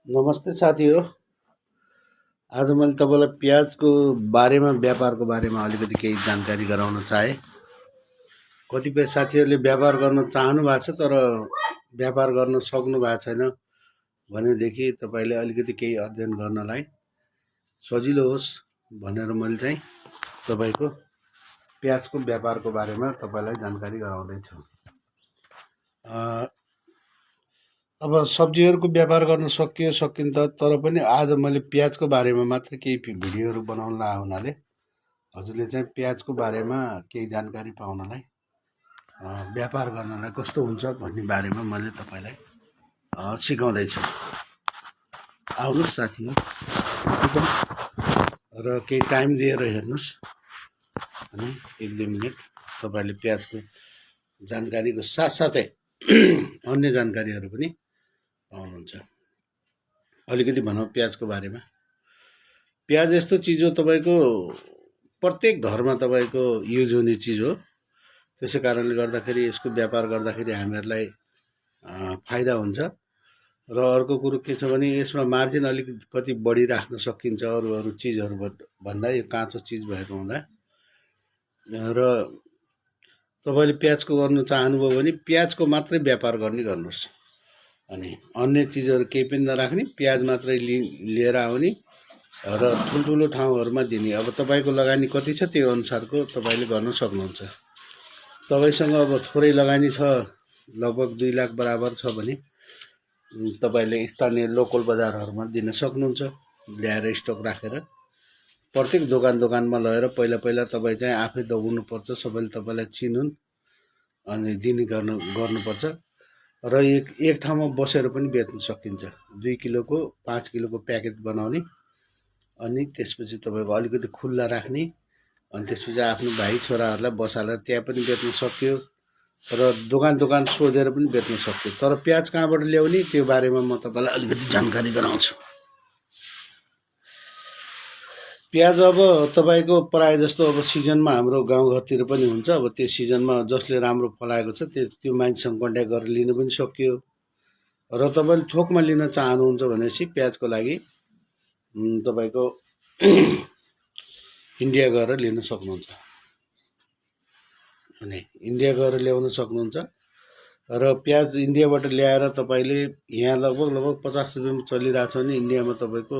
नमस्ते साथी हो। आज मैले तपाईँलाई प्याजको बारेमा व्यापारको बारेमा अलिकति केही जानकारी गराउन चाहे। कतिपय साथीहरूले व्यापार गर्न चाहनु भएको छ तर व्यापार गर्न सक्नु भएको छैन भनेदेखि तपाईँले अलिकति केही अध्ययन गर्नलाई सजिलो होस् भनेर मैले चाहिँ तपाईँको प्याजको व्यापारको बारेमा तपाईँलाई जानकारी गराउँदैछु। अब सब्जीहरूको व्यापार गर्न सकियो सकिन्छ, तर पनि आज मैले प्याजको बारेमा मात्र केही भिडियोहरू बनाउन लाएको हुनाले हजुरले चाहिँ प्याजको बारेमा केही जानकारी पाउनलाई व्यापार गर्नलाई कस्तो हुन्छ भन्ने बारेमा मैले तपाईँलाई सिकाउँदैछु। आउनुहोस् साथी र केही टाइम दिएर हेर्नुहोस् अनि 1-2 मिनट तपाईँले प्याजको जानकारीको साथसाथै अन्य जानकारीहरू पनि पाउनुहुन्छ। अलिकति भनौँ प्याजको बारेमा। प्याज यस्तो चिज हो तपाईँको प्रत्येक घरमा तपाईँको युज हुने चिज हो। त्यसै कारणले गर्दाखेरि यसको व्यापार गर्दाखेरि हामीहरूलाई फाइदा हुन्छ। र अर्को कुरो के छ भने यसमा मार्जिन अलिकति बढी राख्न सकिन्छ अरू चिजहरू भन्दा, यो काँचो चिज भएको हुँदा। र तपाईँले प्याजको गर्नु चाहनुभयो भने प्याजको मात्रै व्यापार गर्नुहोस् अनि अन्य चिजहरू केही पनि नराख्ने, प्याज मात्रै लिएर आउने र ठुल्ठुलो ठाउँहरूमा दिने। अब तपाईँको लगानी कति छ त्यो अनुसारको तपाईँले गर्न सक्नुहुन्छ। तपाईँसँग अब थोरै लगानी छ, लगभग 2 लाख बराबर छ भने तपाईँले स्थानीय लोकल बजारहरूमा दिन सक्नुहुन्छ। ल्याएर स्टक राखेर प्रत्येक दोकानमा लगेर पहिला तपाईँ चाहिँ आफै दबाउनुपर्छ, सबैले तपाईँलाई चिनुन् अनि दिने गर्नुपर्छ। र एक ठाउँमा बसेर पनि बेच्न सकिन्छ। 2 किलोको 5 किलोको प्याकेट बनाउने अनि त्यसपछि तपाईँको अलिकति खुल्ला राख्ने अनि त्यसपछि आफ्नो भाइ छोराहरूलाई बसालेर त्यहाँ पनि बेच्न सकियो र दोकान सोधेर पनि बेच्न सकियो। तर प्याज कहाँबाट ल्याउने त्यो बारेमा म तपाईँलाई अलिकति जानकारी गराउँछु। प्याज अब तपाईँको प्रायः जस्तो अब सिजनमा हाम्रो गाउँघरतिर पनि हुन्छ। अब त्यो सिजनमा जसले राम्रो फलाएको छ त्यो मान्छेसँग कन्ट्याक्ट गरेर लिन पनि सकियो। र तपाईँले थोकमा लिन चाहनुहुन्छ भनेपछि प्याजको लागि तपाईँको इन्डिया गएर लिन सक्नुहुन्छ अनि इन्डिया गएर ल्याउन सक्नुहुन्छ। र प्याज इन्डियाबाट ल्याएर तपाईँले यहाँ लगभग 50 रुपियाँमा चलिरहेको छ भने इन्डियामा तपाईँको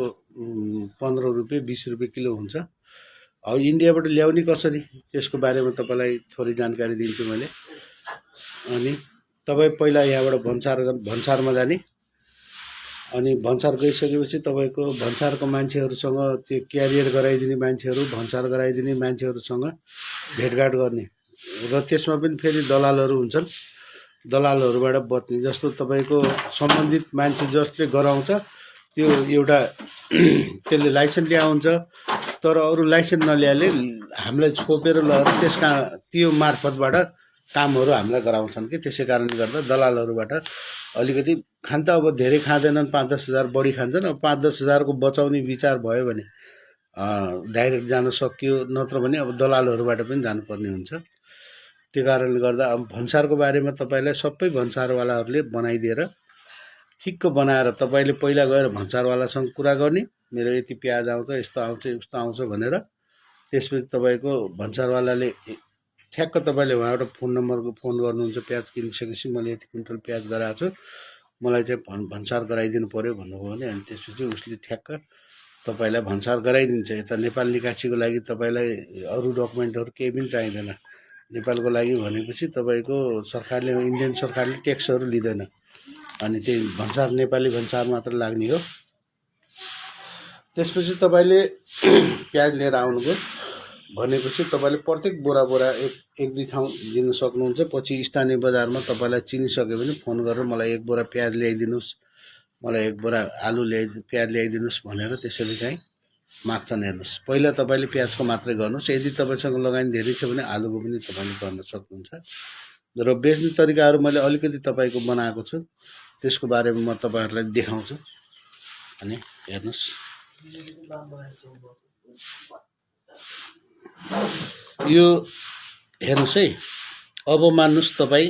15 रुपियाँ 20 रुपियाँ किलो हुन्छ। अब इन्डियाबाट ल्याउने कसरी त्यसको बारेमा तपाईँलाई थोरै जानकारी दिन्छु मैले। अनि तपाईँ पहिला यहाँबाट भन्सारमा जाने अनि भन्सार गइसकेपछि तपाईँको भन्सारको मान्छेहरूसँग त्यो क्यारियर गराइदिने मान्छेहरू, भन्सार गराइदिने मान्छेहरूसँग भेटघाट गर्ने र त्यसमा पनि फेरि दलालहरू हुन्छन्। दलालहरूबाट बच्ने, जस्तो तपाईँको सम्बन्धित मान्छे जसले गराउँछ त्यो एउटा त्यसले लाइसेन्स ल्याउँछ, तर अरू लाइसेन्स नल्याले हामीलाई छोपेर लगेर त्यो मार्फतबाट कामहरू हामीलाई गराउँछन् कि। त्यसै कारणले गर्दा दलालहरूबाट अलिकति खान त अब धेरै खाँदैनन्, 5-10 हजार बढी खान्छन्। अब 5-10 हजारको बचाउने विचार भयो भने डाइरेक्ट जान सकियो, नत्र भने अब दलालहरूबाट पनि जानुपर्ने हुन्छ। त्यो कारणले गर्दा अब भन्सारको बारेमा तपाईँलाई सबै भन्सारवालाहरूले बनाइदिएर ठिक्क बनाएर तपाईँले पहिला गएर भन्सारवालासँग कुरा गर्ने, मेरो यति प्याज आउँछ, यस्तो आउँछ उस्तो आउँछ भनेर। त्यसपछि तपाईँको भन्सारवालाले ठ्याक्क तपाईँले उहाँबाट फोन नम्बरको फोन गर्नुहुन्छ, प्याज किनिसकेपछि मैले यति कुइन्टल प्याज गराएको छु, मलाई चाहिँ भन्सार गराइदिनु पऱ्यो भन्नुभयो भने अनि त्यसपछि उसले ठ्याक्क तपाईँलाई भन्सार गराइदिन्छ। यता नेपाल निकासीको लागि तपाईँलाई अरू डकुमेन्टहरू केही पनि चाहिँदैन। नेपालको लागि भनेपछि तपाईँको सरकारले, इन्डियन सरकारले ट्याक्सहरू लिँदैन अनि त्यही भन्सार नेपाली भन्सार मात्र लाग्ने हो। त्यसपछि तपाईँले प्याज लिएर आउनुभयो भनेपछि तपाईँले प्रत्येक बोरा 1-2 ठाउँ दिन सक्नुहुन्छ। पछि स्थानीय बजारमा तपाईँलाई चिनिसक्यो भने फोन गरेर मलाई 1 बोरा प्याज ल्याइदिनुहोस्, मलाई 1 बोरा आलु प्याज ल्याइदिनुहोस् भनेर त्यसरी चाहिँ माग्छन्। हेर्नुहोस्, पहिला तपाईँले प्याजको मात्रै गर्नुहोस्। यदि तपाईँसँग लगानी धेरै छ भने आलुको पनि तपाईँले गर्न सक्नुहुन्छ। र बेच्ने तरिकाहरू मैले अलिकति तपाईँको बनाएको छु, त्यसको बारेमा म तपाईँहरूलाई देखाउँछु। अनि हेर्नुहोस्, यो हेर्नुहोस् है। अब मान्नुहोस् तपाईँ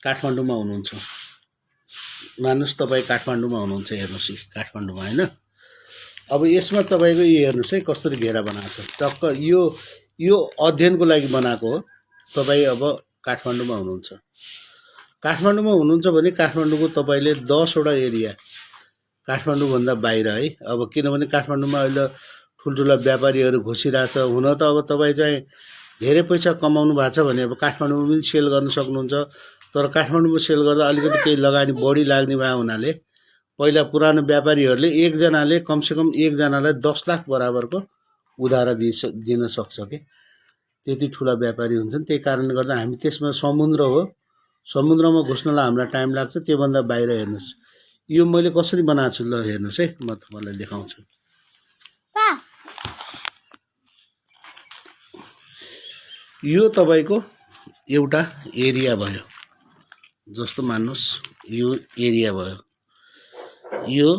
काठमाडौँमा हुनुहुन्छ, मान्नुहोस् तपाईँ काठमाडौँमा हुनुहुन्छ, हेर्नुहोस् काठमाडौँमा होइन। अब यसमा तपाईँको यो हेर्नुहोस् है कसरी घेरा बनाएको छ। टक्क यो अध्ययनको लागि बनाएको हो। तपाईँ अब काठमाडौँमा हुनुहुन्छ, भने काठमाडौँको तपाईँले 10वटा एरिया काठमाडौँभन्दा बाहिर है। अब किनभने काठमाडौँमा अहिले ठुल्ठुला व्यापारीहरू घुसिरहेछ। हुन त अब तपाईँ चाहिँ धेरै पैसा कमाउनु भएको छ भने अब काठमाडौँमा पनि सेल गर्न सक्नुहुन्छ। तर काठमाडौँमा सेल गर्दा अलिकति केही लगानी बढी लाग्ने भए हुनाले पहिला पुरानो व्यापारीहरूले एकजनाले कमसेकम एकजनालाई 10 लाख बराबरको उधार दिन सक्छ कि त्यति ठुला व्यापारी हुन्छन्। त्यही कारणले गर्दा हामी त्यसमा समुद्र हो, समुद्रमा घुस्नलाई हामीलाई टाइम लाग्छ। त्योभन्दा बाहिर हेर्नुहोस् यो मैले कसरी बनाएको छु, ल हेर्नुहोस् है, म तपाईँलाई देखाउँछु। यो तपाईँको एउटा एरिया भयो, जस्तो मान्नुहोस् यो एरिया भयो, यो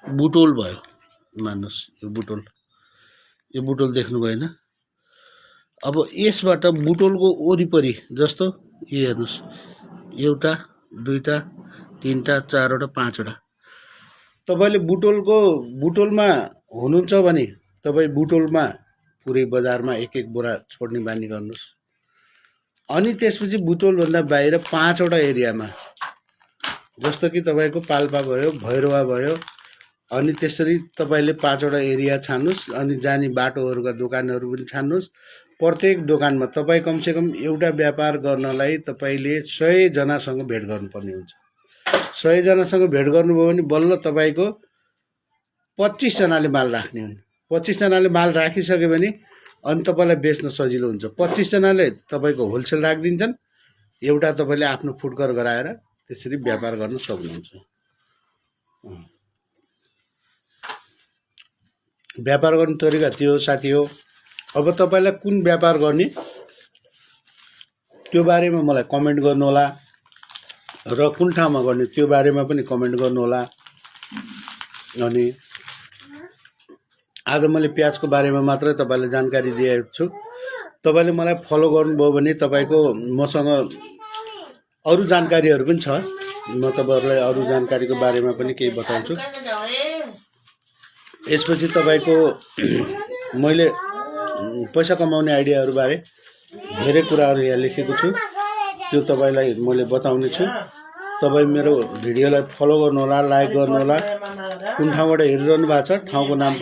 बुटोल भयो मान्नुहोस्। यो बुटोल देख्नु भएन। अब यसबाट बुटोलको वरिपरि जस्तो यो हेर्नुहोस्, एउटा दुईटा तीनटा चारवटा पाँचवटा। तपाईँले बुटोलमा हुनुहुन्छ भने तपाईँ बुटोलमा पुरै बजारमा एक बोरा छोड्ने बानी गर्नुहोस्। अनि त्यसपछि बुटोलभन्दा बाहिर 5वटा एरियामा जस्तो कि तपाईँको पाल्पा भयो, भैरवा भयो, अनि त्यसरी तपाईँले 5वटा एरिया छान्नुहोस्। अनि जाने बाटोहरूका दोकानहरू पनि छान्नुहोस्। प्रत्येक दोकानमा तपाईँ कमसेकम एउटा व्यापार गर्नलाई तपाईँले 100 जनासँग भेट गर्नुपर्ने हुन्छ। 100 जनासँग भेट गर्नुभयो भने बल्ल तपाईँको 25 जनाले माल राख्ने हुन्। 25 जनाले माल राखिसक्यो भने अनि तपाईँलाई बेच्न सजिलो हुन्छ। 25 जनाले तपाईँको होलसेल राखिदिन्छन्। एउटा तपाईँले आफ्नो फुटकर गराएर त्यसरी व्यापार गर्न सक्नुहुन्छ। व्यापार गर्ने तरिका त्यो साथी हो। अब तपाईँलाई कुन व्यापार गर्ने त्यो बारेमा मलाई कमेन्ट गर्नुहोला, र कुन ठाउँमा गर्ने त्यो बारेमा पनि कमेन्ट गर्नुहोला। अनि आज मैले प्याजको बारेमा मात्रै तपाईँलाई जानकारी दिएको छु। तपाईँले मलाई फलो गर्नुभयो भने तपाईँको मसँग अरू जानकारीहरू पनि छ। म तपाईँहरूलाई अरू जानकारीको बारेमा पनि केही बताउँछु। यसपछि तपाईँको मैले पैसा कमाउने आइडियाहरू बारे धेरै कुराहरू यहाँ लेखेको छु, त्यो तपाईँलाई मैले बताउने छु। तपाईँ मेरो भिडियोलाई फलो गर्नुहोला, लाइक गर्नुहोला। कुन ठाउँबाट हेरिरहनु भएको छ ठाउँको नाम